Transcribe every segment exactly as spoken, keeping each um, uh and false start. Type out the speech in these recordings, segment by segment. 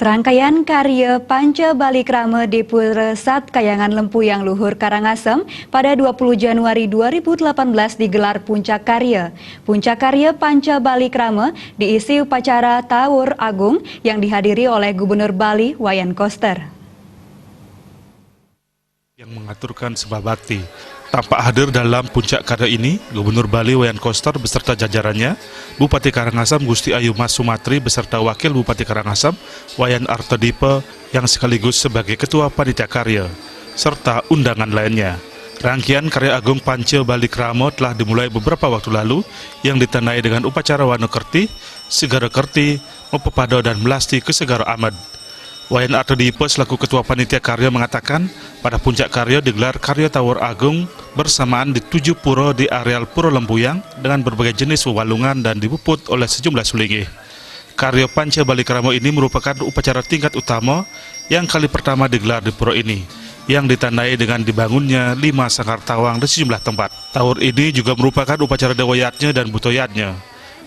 Rangkaian karya Panca Bali Krama di Pura Sat Kayangan Lempuyang Luhur Karangasem pada dua puluh Januari dua ribu delapan belas digelar puncak karya. Puncak karya Panca Bali Krama diisi upacara Tawur Agung yang dihadiri oleh Gubernur Bali Wayan Koster. Yang mengaturkan sembah bakti. Tampak hadir dalam puncak karya ini, Gubernur Bali Wayan Koster beserta jajarannya, Bupati Karangasem Gusti Ayu Mas Sumatri beserta Wakil Bupati Karangasem Wayan Artodipe yang sekaligus sebagai Ketua Panitia Karya, serta undangan lainnya. Rangkaian karya agung Panca Bali Krama telah dimulai beberapa waktu lalu yang ditandai dengan upacara Wano Kerti, Segara Kerti, Mepepado dan Melasti ke Segara Amed. Wayan Artodipe selaku Ketua Panitia Karya mengatakan, pada puncak karya digelar karya Tawur Agung bersamaan di tujuh pura di areal Pura Lempuyang dengan berbagai jenis wewalungan dan dipuput oleh sejumlah sulinggih. Karya Panca Bali Krama ini merupakan upacara tingkat utama yang kali pertama digelar di pura ini, yang ditandai dengan dibangunnya lima sanggar tawang di sejumlah tempat. Tawur ini juga merupakan upacara Dewa Yadnya dan Buto Yadnya.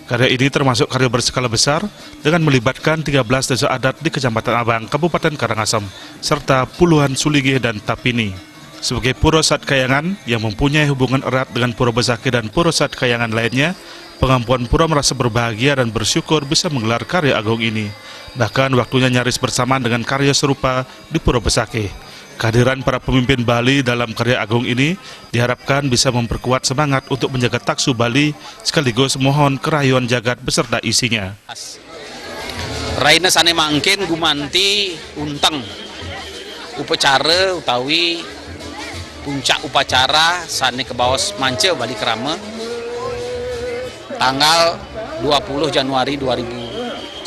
Karya ini termasuk karya berskala besar dengan melibatkan tiga belas desa adat di Kecamatan Abang, Kabupaten Karangasem, serta puluhan sulinggih dan tapini. Sebagai Pura Sat Kayangan yang mempunyai hubungan erat dengan Pura Besakih dan Pura Sat Kayangan lainnya, Pengampuan Pura merasa berbahagia dan bersyukur bisa menggelar karya agung ini. Bahkan waktunya nyaris bersamaan dengan karya serupa di Pura Besakih. Kehadiran para pemimpin Bali dalam karya agung ini diharapkan bisa memperkuat semangat untuk menjaga taksu Bali sekaligus mohon kerayuan jagat beserta isinya. Raina sane mangkin gumanti unteng upacara utawi puncak upacara sane kebaos Manca Bali Krama tanggal dua puluh Januari dua ribu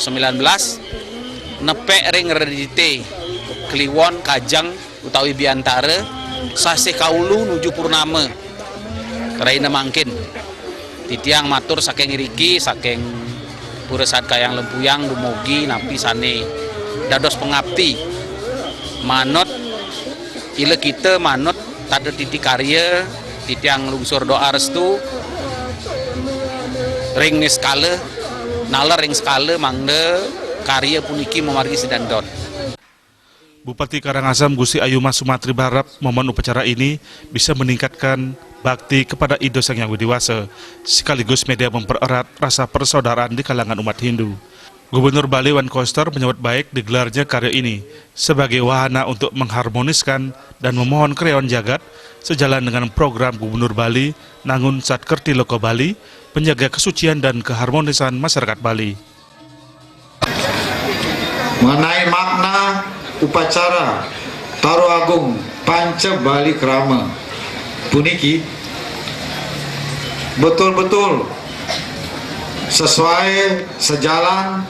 sembilan belas nepek ring redite Kliwon Kajeng utawi Biantara sasih kaulu nuju purnama. Raina mangkin titiang matur saking iriki, saking Pura Sat Kayang Lempuyang dumugi napi sane dados pengabdi. Manut ila kita manut tada titi karya, titiang nglungsur doa restu ring niskala, naler ring skala mangda karya puniki mamargi sidandot. Bupati Karangasem Gusti Ayu Mas Sumatri berharap momen upacara ini bisa meningkatkan bakti kepada Ida Sang Hyang Widi Wasa, sekaligus media mempererat rasa persaudaraan di kalangan umat Hindu. Gubernur Bali Wayan Koster menyambut baik digelarnya karya ini sebagai wahana untuk mengharmoniskan dan memohon kerayuan jagat sejalan dengan program Gubernur Bali Nangun Sat Kerti Loka Bali, menjaga kesucian dan keharmonisan masyarakat Bali. Mengenai makna upacara Tawur Agung Panca Bali Krama puniki betul-betul sesuai sejalan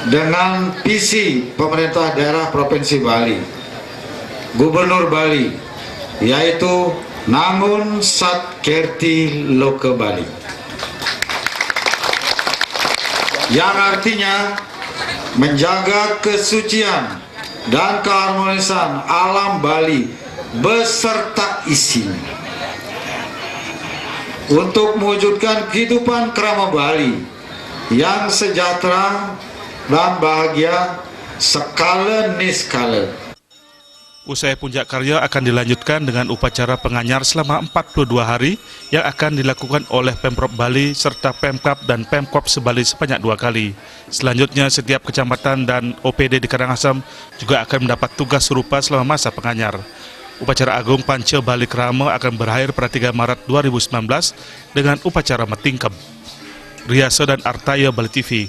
dengan visi pemerintah daerah Provinsi Bali, Gubernur Bali, yaitu Nangun Sat Kerti Loka Bali, yang artinya menjaga kesucian dan keharmonisan alam Bali beserta isinya, untuk mewujudkan kehidupan krama Bali yang sejahtera dan bahagia sekala niskala. Usai puncak karya akan dilanjutkan dengan upacara penganyar selama empat puluh dua hari yang akan dilakukan oleh Pemprov Bali serta Pemkab dan Pemkop Sebali sebanyak dua kali. Selanjutnya, setiap kecamatan dan O P D di Karangasem juga akan mendapat tugas serupa selama masa penganyar. Upacara Agung Panca Bali Krama akan berakhir pada tiga Maret dua ribu sembilan belas dengan upacara Metingkeb. Riasa dan Artaya, Bali T V.